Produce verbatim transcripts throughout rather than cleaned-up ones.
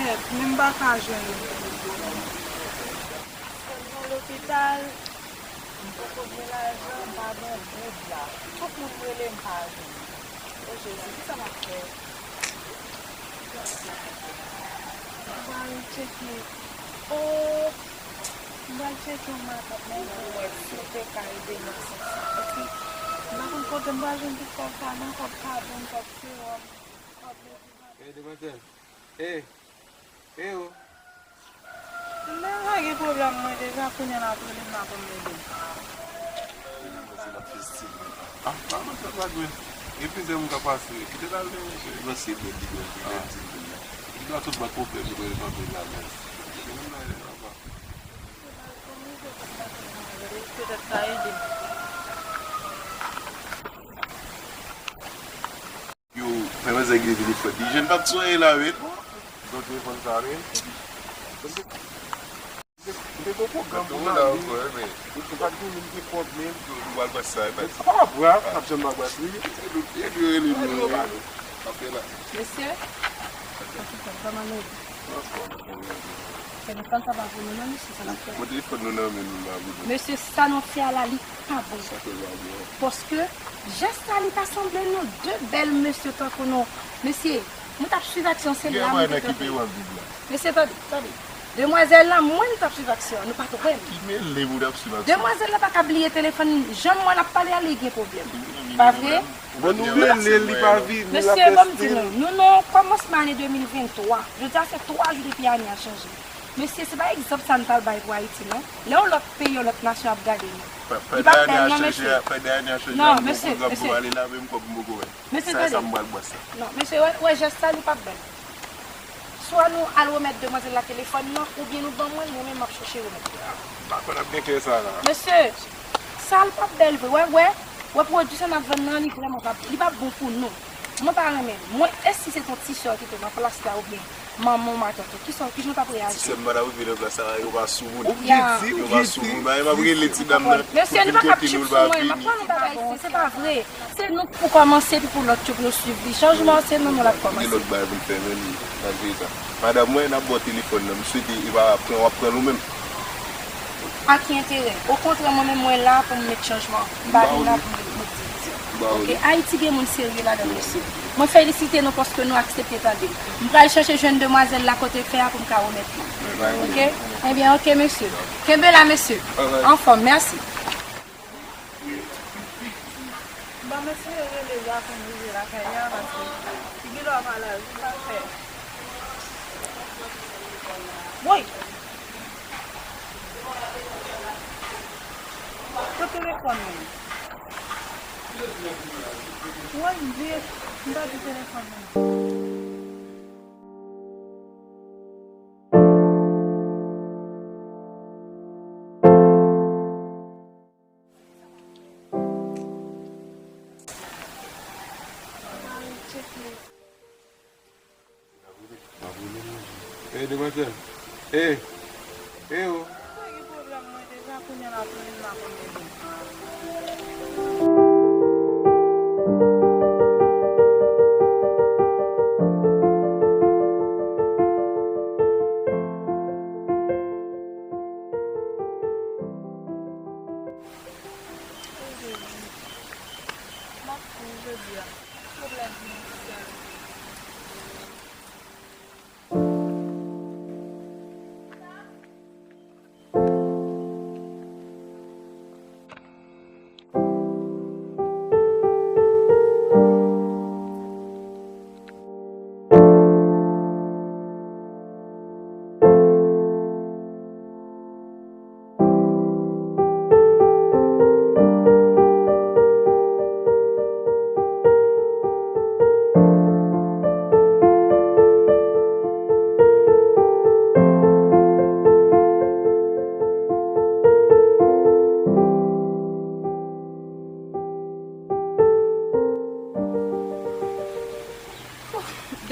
Kèt, men m pa ka jwenn li. Paske m nan lopital, m poko gen lajan, m pa gen goud la. Tout moun rele m pa jwenn. O Jezi, kisa m ap fè? M pral tcheke. O, m pral tcheke yon matant mwen pou m wè si l te ka ede m nan sans sa. Paske m pa konn kote m pral jwenn tout kòb sa non, kòb savon, kòb sewòm, kòb medikaman. Ey, demwazèl. Ey, ey o. Lè sa gen pwoblèm mwen deja, kounye a l ap rele m la pou m ede l. Mwen se l ap fè stil mwen. Ah, pa mwen fè vag, men. Gen plizyè moun k ap pase. Kite l ale, mesye. Mwen se bèl li, bèl li, bèl di, bèl la. Li ba tout bank pwoblèm, li prale kanpe la, men. Gen moun la, li pa. Petèt sa ede m. Yo, fè manzè gen telefòn. Li jwenn pa t sonye la, wi. Donk, telefòn sa, wi. Mwen te gon pwogram pou m ale. Mwen pa t gen menm gen kòb menm. Yo, nou pral bwè sa, wi, baz. Pa bwè, n ap janm pa bwè, wi. Se nou, se nou rele nou, wi. Apre la. Mesye, kòman nou ye? Telefòn sa pa pou nou non, mesye, sa n ap fè. Bon, telefòn nou nan men nou la, boudon. Mesye, sa n ap fè a la, li pa bon. Sa fè pa bon. Paske jès sa, li pa sanble nou de bèl mesye tankou nou. Mesye, mwen t ap swiv aksyon, se la mwen te kanpe. Mesye, tande, tande. Demwazèl la, mwen m t ap swiv aksyon, nou pa t wè m. Ki mele pou w t ap swiv aksyon? Demwazèl la pa ka bliye telefòn li. Jan m wè l ap pale a, li gen pwoblèm. Pa vre? Bon, nou rele l, li pa vini, l ap espere. Mesye, ban m di nou, nou nan kòmansman ane de mil venntwa. Jodi a se twa jou depi ane a chanje. Mesye, se pa egzanp sa n pral bay pou Ayiti, non. Lè yon lòt peyi, yon lòt nasyon ap gade nou, li p ap bèl, non, mesye. Non, mesye, mesye. Mesye, tande. Sa m pral bwè sa. Non, mesye, wè, wè jès sa, li p ap bèl. Swa nou al remèt demwazèl la telefòn nan, oubyen nou ban mwen l, mwen menm m ap chèche remèt li. M pa kwè n ap gen kè sa la. Mesye, sa l p ap bèl vre. Wè, wè, wè pwodui sa n ap vann nan, li vrèman p ap, li p ap bon pou nou. Mwen pa renmen l. Mwen, e si se t on ti sè w ki te nan plas la, oubyen manman w, matant ou, kisa, kijan w t ap reyaji? Ti sè m pa t ap rive nan plas la, yo pa sou moun. Ou byen di, ou byen di. Yo pa sou moun. Bagay m ap rele ti dam nan. Mesye, nou pa ka ap tchip sou mwen. M ap pale yon bagay isi, se pa vre. Se nou k pou kòmanse, epi pou lòt yo, pou yo swiv li. Chanjman an, se nan nou l ap kòmanse. Gen lòt bagay pou n fè, men li, malgre sa. Madanm mwen, n ap ba w telefòn nan. M swete, e pa pran, w ap pran l ou menm. A ki enterè? Okontrè, mwen menm, mwen la pou m met chanjman. M pa vin la pou m met, met divizyon. Oke? Ayiti gen moun serye ladan l, mesye. Mwen felisite nou paske nou aksepte tande m. M pral chèche jwenn demwazèl la kote l fè a pou m ka remèt li. Oke? Ebyen, oke, mesye. Kenbe la, mesye. Anfòm, mèsi. Ban m eseye rele Jakon rive lakay li a, paske figi l pa laj, li pa fè. Woy! Kot telefòn mwen? Woy, m bliye, m pèdi telefòn mwen. Ey, demwazèl. Ey. Ey, o. Mwen gen pwoblèm mwen deja, kounye a l ap rele m la pou m ede l. O Jezi, m ap fou jodi a. Pwoblèm finansye.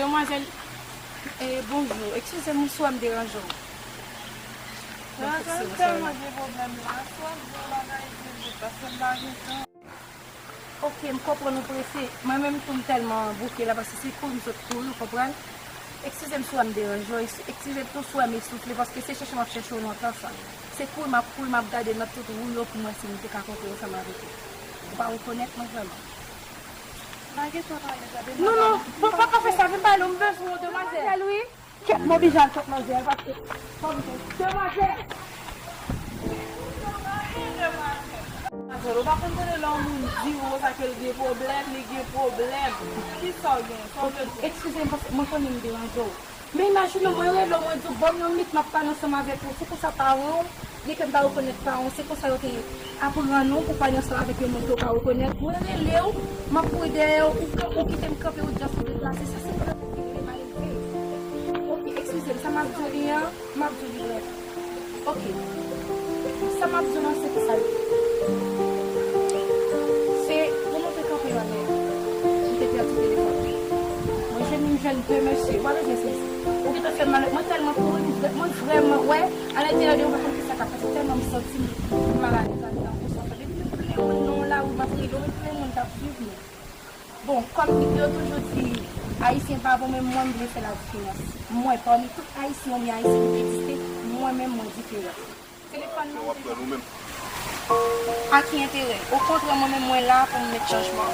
Demwazèl, eh, bonjou. Eskize m si w wè m deranje w. Mwen tèlman gen pwoblèm la, swa m di yon bagay vin vit, paske m pa gen tan. Oke, m konprann ou prese. Mwen menm tou, m tèlman bouke la, paske se kouri m sot kouri, ou konprann? Eskize m si w wè m deranje w, eskize m tou si w wè m esoufle, paske se chèche m ap chèche w lontan sa. Se kouri m ap kouri, m ap gade nan tout wou yo pou m wè si m te ka kanpe ansanm avèk ou. Ou pa rekonèt mwen vrèman. Non, non, pa, pa, pa fè sa, vin pale, m bezwen w, demwazèl. Demwazèl, wi. Kèt, m oblije al kot manzè, paske fò m te demwazèl. Manzè, ou pa konn konnen lè yon moun di ou konsa ke l gen pwoblèm, li gen pwoblèm. Kisa w gen? Sa w gen? Eskize m, paske mwen konnen m deranje w. Men imajine w, mwen rele w, mwen di w, ban m yon minit, m ap pale ansanm avèk ou. Se konsa paran w, byenke m pa rekonèt paran w, se konsa yo te aprann ou pou pale ansanm avèk yon moun ke w pa rekonèt. Mwen rele w, m ap kouri dèyè w, ou, ou kite m kanpe, ou just ou deplase. Sa se vrèman ki rele malelve. Ok, eskize m, sa m ap di w li an, m ap di w li vrè. Ok. Sa m ap di w lan se ki sa l ye. Se pou nou te kanpe yon lè. M te pèdi telefòn. Mwen jwenn, m jwenn de mesye. Ou pa bezwen sezi. Ou gentan fè m mal. Mwen tèlman kouri, mwen vrè-, mwen vrèman, wè, alenteryè de mwen, m pa konn ki sa k ap pase. Tèlman m santi m malalèz andedan, m konsa fè. Depi m plen moun nan lari, m ap rele, m plen moun k ap swiv mwen. Bon, kòm yo toujou di, Ayisyen pa bon, men mwen, m vle fè ladiferans. Mwen, pami tout Ayisyen, oubyen Ayisyen ki egziste, mwen menm, mwen diferan. Telefòn nan. Sa w ap pran nou menm? A ki enterè? Okontrè, mwen menm, mwen la pou m met chanjman.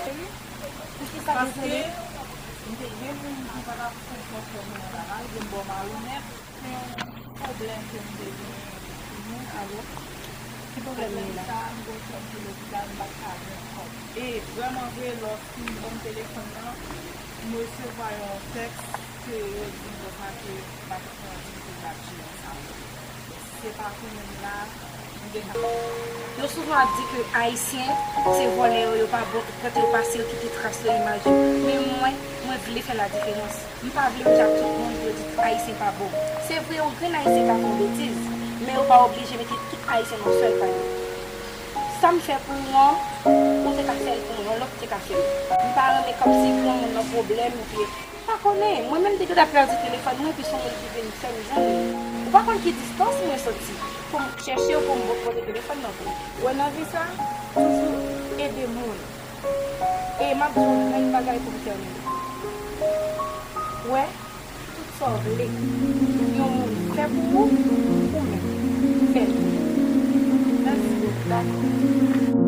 Poukisa dezole? Paske m te gen moun ki pa t ap konprann mwen la, malgre m bò malonèt. Se yon pwoblèm ke m te genyen pou nou. Alo? Ki pwoblèm li ye la? Pwoblèm sa, m gon sèm ki lopital, m pa t ka jwenn kòb. E vrèman vre, lòske m pran telefòn nan, m resevwa yon tèks ke yo di m konsa ke m pa t anvi ke m t ap jere sa yo. Se pa pou menm la, m deja. Yo souvan ap di ke Ayisyen se vòlè yo, yo pa bon, kote yo pase, yo kite tras yo, imaj yo. Men mwen, mwen vle fè ladiferans. M pa vle m di ak tout moun pou yo di tout Ayisyen pa bon. Se vre, yon grenn Ayisyen ka fè yon betiz, men yo pa oblije mete tout Ayisyen nan yon sèl panye. Sa m fè pou ou an, ou te ka fè l pou yon lòt, te ka fè l. M pa renmen kòmsi pou yon moun nan pwoblèm, oubyen, m pa konnen. Mwen menm, m te gentan pèdi telefòn mwen, epi se yon moun ki vin fè m jwenn li. Ou pa konn ki distans mwen soti pou m chèche w, pou m pote telefòn nan pou ou. Wè, nan vi sa, toujou ede moun. E m ap di w yon grenn bagay pou m tèmine. Wè, tout sa w vle yon moun fè pou ou, ou menm, fè l pou li. Mèsi bokou. Dakò.